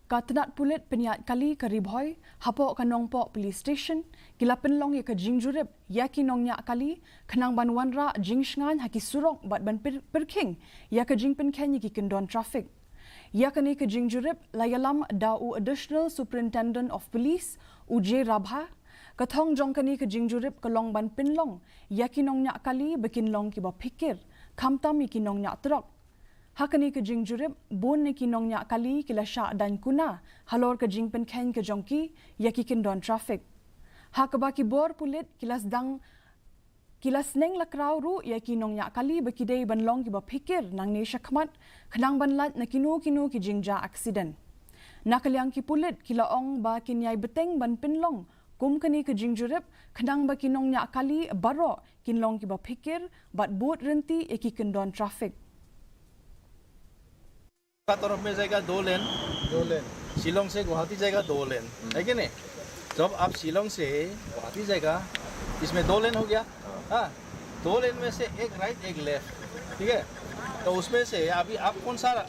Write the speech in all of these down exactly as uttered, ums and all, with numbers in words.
Ka tnat pulit pynïaid kali ka Ri Bhoi hapoh ka Nongpoh Police Station ki la pynlong ïa ka jingjurip ïa ki nongñiah kali khnang ban wanrah jingshngaiñ ha ki surok bad ban pyrkhing ïa ka jingpynkheiñ ïa ki kyndon traffic. Ïa kane ka jingjurip la ïalam da u Additional Superintendent of Police, u J Rabha. Ka thong jong kane ka jingjurip ka long ban pynlong ïa ki nongñiah kali ba kin long kiba phikir, khamtam ïa ki nongñiah trok. Ha kane ka jingjurip bun na ki nongñiah kali ki la shah daiñ kuna halor ka jingpynkheiñ ka jong ki ïa ki kyndon traffic. Ha kaba ki bor pulit ki la sdang ki la sneng la kraw ruh ïa ki nongñiah kali ba ki dei ban long kiba phikir nangne shakhmat khnang ban lait na kino kino ki jingjia accident. Na ka liang ki pulit ki la ong ba kin ïai bteng ban pynlong kum kane ka jingjurip khnang ba ki nongñiah kali baroh kin long kiba phikir bad bud rynti ïa ki kyndon traffic. का तरफ में जाएगा दो लेन। दो लेन। शिलोंग से गुवाहाटी जाएगा दो लेन, है कि नहीं? जब आप शिलोंग से गुवाहाटी जाएगा, इसमें दो लेन हो गया। हाँ, दो लेन में से एक राइट, एक लेफ्ट, ठीक है? तो उसमें से अभी आप कौन सा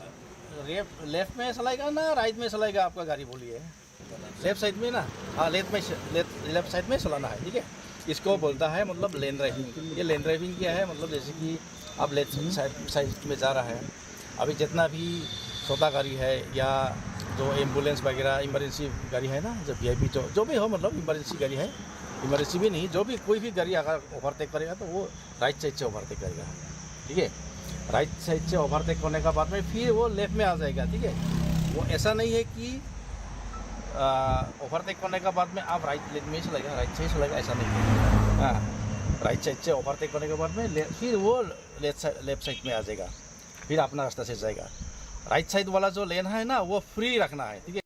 लेफ्ट में चलाएगा ना राइट में चलाएगा आपका गाड़ी, बोलिए। लेफ्ट साइड में ना, हाँ, लेफ्ट में लेफ्ट साइड में चलाना है, ठीक है। इसको बोलता है मतलब लेन ड्राइविंग। ये लेन ड्राइविंग क्या है, मतलब जैसे कि आप लेफ्ट साइड साइड में जा रहा है, अभी जितना भी छोटा गाड़ी है या जो एम्बुलेंस वगैरह इमरजेंसी गाड़ी है ना, जो वीआईपी जो जो भी हो, मतलब इमरजेंसी गाड़ी है, इमरजेंसी भी नहीं, जो भी कोई भी गाड़ी अगर ओवरटेक करेगा तो वो राइट साइड से ओवरटेक करेगा, ठीक है। राइट साइड से ओवरटेक करने का बाद में फिर वो लेफ्ट में आ जाएगा, ठीक है। वो ऐसा नहीं है कि ओवरटेक करने का बाद में आप राइट लेन में ही चलेगा, राइट से ही चलेगा, ऐसा नहीं है। हाँ, राइट साइड से ओवरटेक करने के बाद में ले, फिर वो लेफ्ट साइड लेफ्ट साइड में आ जाएगा, फिर अपना रास्ता से जाएगा। राइट साइड वाला जो लेन है ना, वो फ्री रखना है, ठीक है।